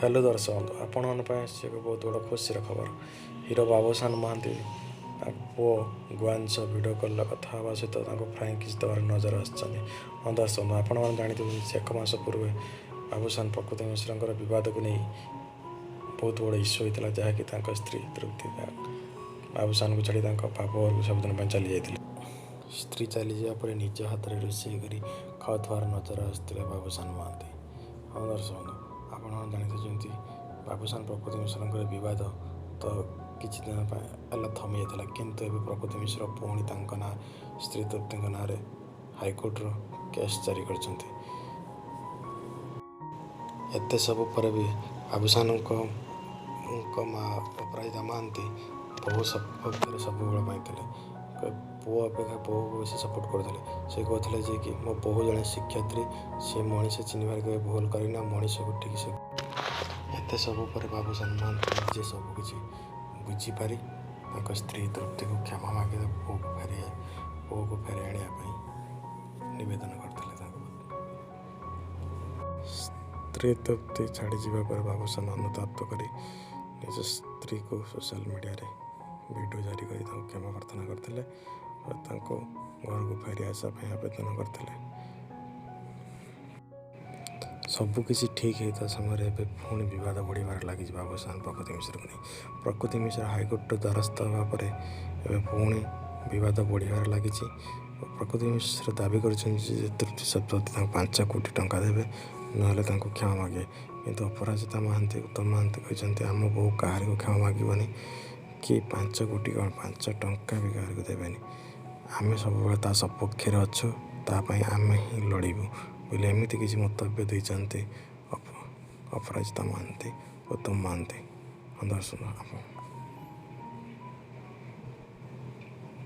Hello ଦର୍ଶକ ବନ୍ଧୁ, ଆପଣମାନଙ୍କ ପାଇଁ ଆସିଛି ଏକ ବହୁତ ବଡ଼ ଖୁସିର ଖବର। ହିରୋ ବାବୁସାନ ମହାନ୍ତି ତାଙ୍କ ପୁଅ ଗୁଆନ ସହ ଭିଡ଼ିଓ କଲ୍ରେ କଥା ହେବା ସହିତ ତାଙ୍କୁ ଫ୍ଲାଇଂ କିସ୍ ଦେବାର ନଜର ଆସିଛନ୍ତି। ହଁ ଦର୍ଶକ ବନ୍ଧୁ, ଆପଣମାନେ ଜାଣିଥିବେ ଯେ ଏକ ମାସ ପୂର୍ବେ ବାବୁସାନ ପ୍ରକୃତି ମିଶ୍ରଙ୍କର ବିବାଦକୁ ନେଇ ବହୁତ ବଡ଼ ଇସ୍ୟୁ ହୋଇଥିଲା, ଯାହାକି ତାଙ୍କ ସ୍ତ୍ରୀ ତୃପ୍ତି ବାବୁସାନକୁ ଛାଡ଼ି ତାଙ୍କ ବାପ ଘରକୁ ସବୁଦିନ ପାଇଁ ଚାଲି ଯାଇଥିଲେ। ସ୍ତ୍ରୀ ଚାଲିଯିବା ପରେ ନିଜ ହାତରେ ରୋଷେଇ କରି ଖାଉଥିବାର ନଜର ଆସିଥିଲେ ବାବୁସାନ ମହାନ୍ତି। ହଁ ଦର୍ଶକ ବନ୍ଧୁ, ଆପଣମାନେ ଜାଣିଥିବେ ଯେମିତି ବାବୁସାନ ପ୍ରକୃତି ମିଶ୍ରଙ୍କର ବିବାଦ ତ କିଛି ଦିନ ପାଇଁ ହେଲା ଥମି ଯାଇଥିଲା, କିନ୍ତୁ ଏବେ ପ୍ରକୃତି ମିଶ୍ର ପୁଣି ତାଙ୍କ ନାଁ ସ୍ତ୍ରୀ ତୃପ୍ତିଙ୍କ ନାଁରେ ହାଇକୋର୍ଟର କେସ୍ ଜାରି କରିଛନ୍ତି। ଏତେ ସବୁ ପରେ ବି ବାବୁସାନଙ୍କ ମା ଅପରାଜିତା ମହାନ୍ତି ବହୁ ସପକ୍ଷରେ ସବୁବେଳେ ପାଇଁ ଥିଲେ। ପୁଅ ଅପେକ୍ଷା ବୋହୂକୁ ବେଶୀ ସପୋର୍ଟ କରୁଥିଲେ। ସେ କହୁଥିଲେ ଯେ କି ମୋ ବୋହୂ ଜଣେ ଶିକ୍ଷୟିତ୍ରୀ, ସେ ମଣିଷ ଚିହ୍ନିବାରେ କେବେ ଭୁଲ କରେନା, ମଣିଷକୁ ଠିକ୍ ସେ। ଏତେ ସବୁ ପରେ ବାବୁସାନ ମହାନ୍ତି ନିଜେ ସବୁକିଛି ବୁଝିପାରି ତାଙ୍କ ସ୍ତ୍ରୀ ତୃପ୍ତିକୁ କ୍ଷମା ମାଗି ପୁଅକୁ ଫେରାଇ ଆଣିବା ପାଇଁ ନିବେଦନ କରିଥିଲେ ତାଙ୍କୁ। ସ୍ତ୍ରୀ ତୃପ୍ତି ଛାଡ଼ିଯିବା ପରେ ବାବୁସାନ ଅନୁତାପ କରି ନିଜ ସ୍ତ୍ରୀକୁ ସୋସିଆଲ ମିଡ଼ିଆରେ ଭିଡ଼ିଓ ଜାରି କରି ତାଙ୍କୁ କ୍ଷମା ପ୍ରାର୍ଥନା କରିଥିଲେ ଓ ତାଙ୍କୁ ଘରକୁ ଫେରି ଆସିବା ପାଇଁ ଆବେଦନ କରିଥିଲେ। ସବୁକିଛି ଠିକ୍ ହେଇଥିବା ସମୟରେ ଏବେ ପୁଣି ବିବାଦ ବଢ଼ିବାରେ ଲାଗିଛି ବାବୁସାନ ପ୍ରକୃତି ମିଶ୍ରକୁ ନେଇ। ପ୍ରକୃତି ମିଶ୍ର ହାଇକୋର୍ଟର ଦ୍ୱାରସ୍ଥ ହେବା ପରେ ଏବେ ପୁଣି ବିବାଦ ବଢ଼ିବାରେ ଲାଗିଛି। ପ୍ରକୃତି ମିଶ୍ର ଦାବି କରିଛନ୍ତି ଯେ ତୃପ୍ତି ଶତପଥୀ ତାଙ୍କୁ 5 କୋଟି ଟଙ୍କା ଦେବେ, ନହେଲେ ତାଙ୍କୁ କ୍ଷମା ମାଗିବେ। କିନ୍ତୁ ଅପରାଜିତା ମହାନ୍ତି, ଉତ୍ତମ ମହାନ୍ତି କହିଛନ୍ତି, ଆମ ବୋହୂ କାହାରିକୁ କ୍ଷମା ମାଗିବନି କି 5 କୋଟି କ'ଣ, 5 ଟଙ୍କା ବି କାହାରିକୁ ଦେବେନି। ଆମେ ସବୁବେଳେ ତା ସପକ୍ଷରେ ଅଛୁ, ତା ପାଇଁ ଆମେ ହିଁ ଲଢ଼ିବୁ ବୋଲି ଏମିତି କିଛି ମନ୍ତବ୍ୟ ଦେଇଛନ୍ତି ଅପରାଜିତା ମହାନ୍ତି, ଉତ୍ତମ ମହାନ୍ତି। ଦର୍ଶକ ଆପଣ